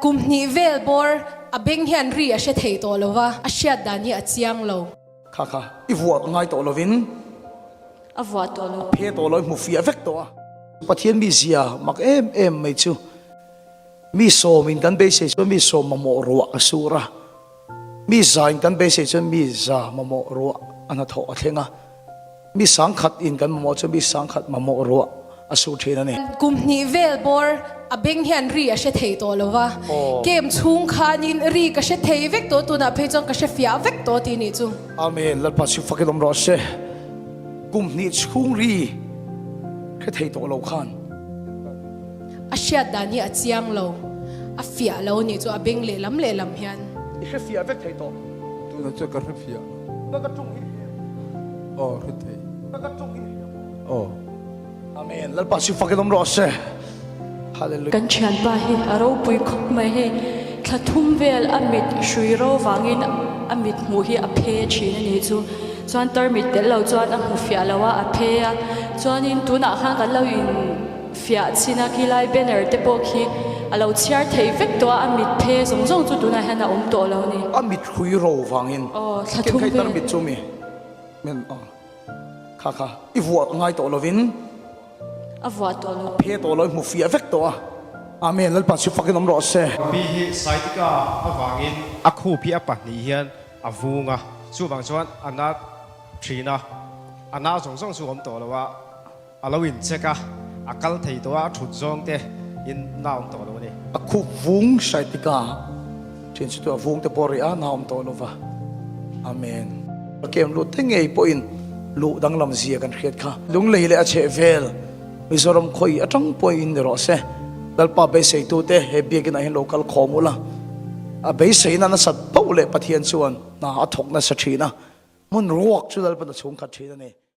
Kum hnih vel bawr a beng hian ri a hre thei tawh lo va, a hriat dan hi a chiang lo. Kha kha i vuah ngai tawh lovin. A vuah tawh lo. A phe tawh lo, i hmu fiah vek tawh a. Pathian mizia mak em em mai chu mi sawmin kan beisei chuan mi sawm mamawh ruah a sur a, mi zain kan beisei chuan mi za mamawh ruah a hnathawh a thleng a. Mi sangkhat in kan mamawh chu mi sangkhat mamawh ruah a su thin a ni. Kum hnih vel bawr a beng hian ri a hre thei tawh lo va, camp chhung khanin ri ka hre thei vek tawh, tunah phei chuan ka hre fiah vek tawh tih nih chu. Amen, Lalpa chu fakin awm rawh se. Kum hnih chhung ri hre thei tawh lo khan. A hriat dan hi a chiang lo, a fiah lo nih chu a beng lehlam lehlam hian. I hre fiah vek thei tawh. Tunah chuan ka hre fiah. Na ka tung hi hria. Aw hre thei. Na ka tung hi hria maw? Aw. Amen. Lalpa chu fakin awm rawh se. Hallelujah. Kan thianpa hi a ropui khawp mai hei thla thum vel a mit hrui ro vangin a mit hmuh hi a phe thin a nih chu chuan tarmit tel lo chuan a hmu fiah lo a a phe a chuanin tunah khan kan lo in Fiah chin a khilai banner te pawh khi a lo chhiar thei vek tawh a, a mit phe zawng zawng chu tunah hian a awm tawh lo ni. A mit hrui ro vangin Aw, thla ken thum kha i tar vel. mit chu mi men aw kha kha i vuah ngai tawh lovin A vuah tawh lo. A phe tawh lo i hmu fiah vek tawh a. Amen Lalpa chu fakin awm rawh se. Pi hi Saitika avangin a khup hi a pahnih hian a vung a, chuvang chuan a na thin a, a na zawng zawng chu a awm tawh lo a. A lo in check a, a kal thei tawh a, a thut zawng te in na awm tawh lo a ni. A khup vung hrai tika thin chu tu a vung te pawh rih a, na awm tawh lo va. Amen. A kem lut te ngei pawhin luh danglam zia kan hriat kha. Lunglei leh a chheh vel Mizoram khawi atang pawhin ni rawh se. Lalpa beiseitu te he biakinah hian lo kal khawm ula. A beiseina nasat poh leh Pathian chuan hna a thawk nasa thin a, hmun ruak chu Lalpan a chhungkhat thin a ni.